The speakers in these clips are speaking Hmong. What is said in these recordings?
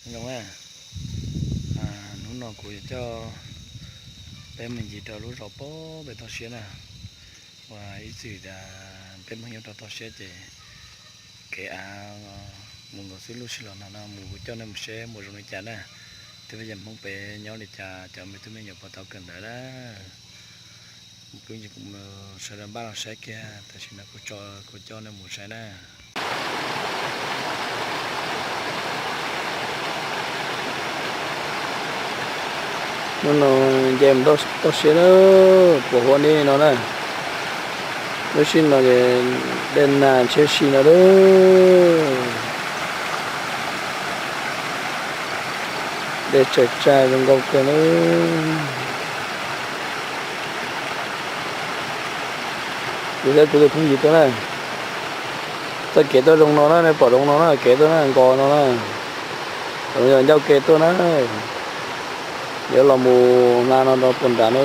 Nyob zoo na, hnub no kuv yuav coj peb mus ncig rau lub zos pem toj siab na, uas ib txwm peb Hmoob nyob rau toj siab ces kev av mus nkaus xwb, lub sij hawm no no mus kuv coj nej mus seb mus zoo li cas na. Twb peb cov Hmoob pem nyob li cas, cov me tub me nyuam puas tau kawm ntawv na. Kuv sawv daws npaj los saib kiag, tam sim no kuv tso, kuv coj nej mus saib na. Hnub no nce mus toj siab na, pos huab niab no na. Lub sij hawm no ces dej nag ntshiab si no lawm. Dej tsaws tsaj zoo nkauj kawg na. Kuv thiab kuv tus phooj ywg tuaj na, txoj kev tuaj zoo no na, nej pom zoo no na, kev tuaj na, nkos no na, yog ncauj ke tuaj na, yuav los mus hla no rau puag nrad na,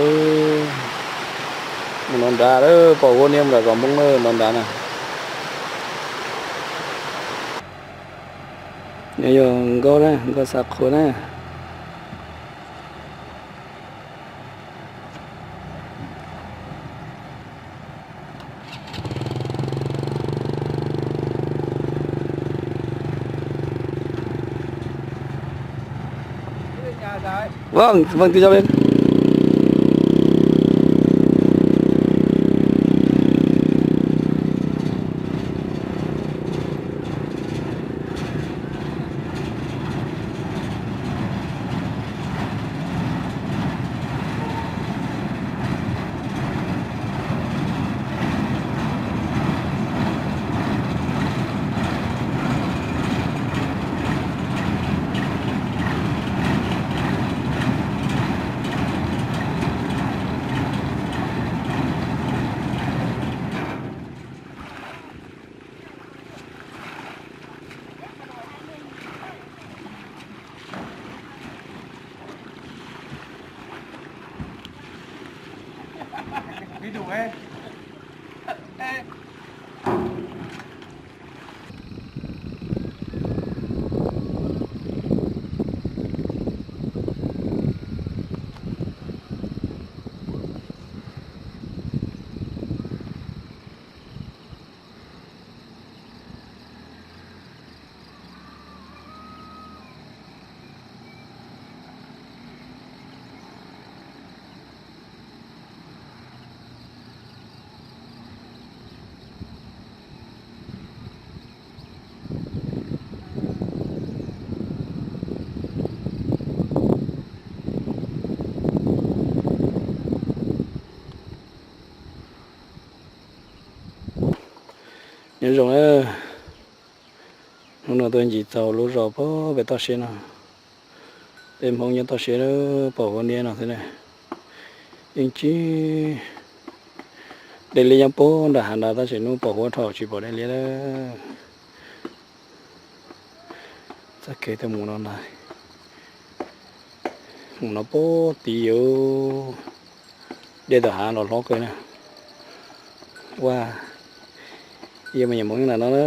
mus no nrad, pos huab niab mus nram zos Hmoob na, no nrad na. Nyob yog nkauj na, nkauj xa qhua na. Vâng, vâng, tôi cho lên. Nyob zoo na, hnub no tuaj ncig txog lub zos pem toj siab no. Peb Hmoob nyob toj siab pom huab niab no xwb na. Yeej tsis, dej liab nyob puag nram hav ntawd tab sis hnub pos huab dhau tsis pom dej liab lawm. Txoj kev tuaj mus no ntag. Mus no puag tid yuav dej tom hav los hlob kawg na. Ua, yog me nyuam Hmoob nyob ntawm no na.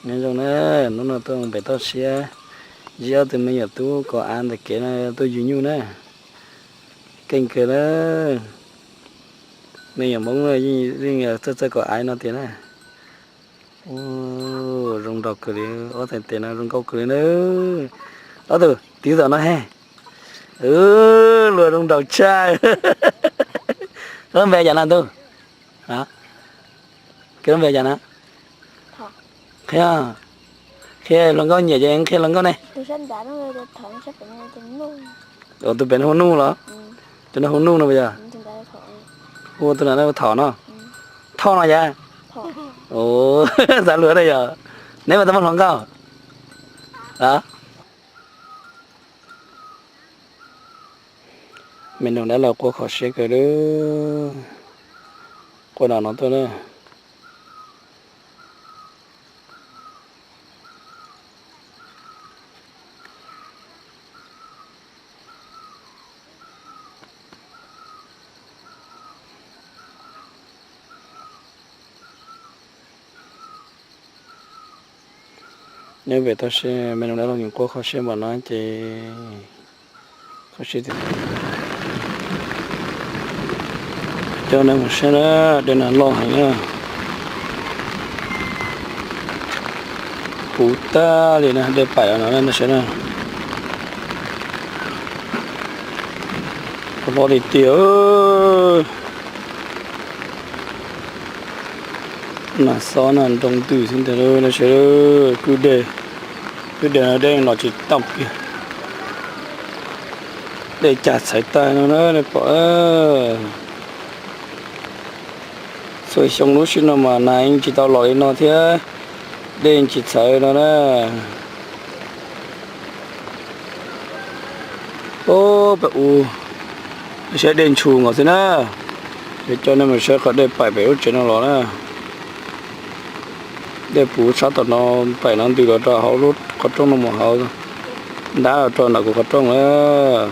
Nyob zoo na, hnub no tuaj pem toj siab, ntsib ob tug me nyuam tub kaus av ntawm kev no tuaj yug nyuj na. Keej kawg na, me nyuam Hmoob yeej txawj txawj kaus av no tiag na. Ua, zoo nraug kawg li, ob txhais tes no zoo nkauj kawg li na. Ob tug twv tom no he. Luag zoo nraug tshaj. Koj lub npe cas na ntuj? Koj lub npe cas na? Qhia, qhia hluas nkauj nyiam ces qhia hluas nkauj ne. Tus pem no hu Nuj los? Tus no hu Nuj no puas yog? Hu tus no hu Thom no. Thom no yog? Xav luag na yog. Neb puas tau muaj hluas nkauj? Me noog dab laug quaj kho siab kawg li. Quaj no no tuaj na. Nyob pem toj siab me nus dab laug nyuam quab kho siab npaum no ces kho siab tiag. Coj nej mus saib na, dej no loj heev na. Puv tag li na, dej paim no nej saib na. Loj li tiag. Nas xob nas nroo ntws xwb ntag nej saib. Kwj deg, kwj deg no dej los tsis tau kiag. Dej cag txhawv tag no na nej pom. Txhua xyoo lub sij no mas nas yeej tsis tau los li no thiab, dej yeej tsis txhawv no na. Pem u, saib dej ntshus nkaus xwb na. Yuav coj nej mus saib qhov dej paim pem lub tsev no los na. Dej puv sab tom no, paim no ntws los rau hauv lub qhov rooj no mus hauv, ntab los rau nram kuv qhov rooj lawm.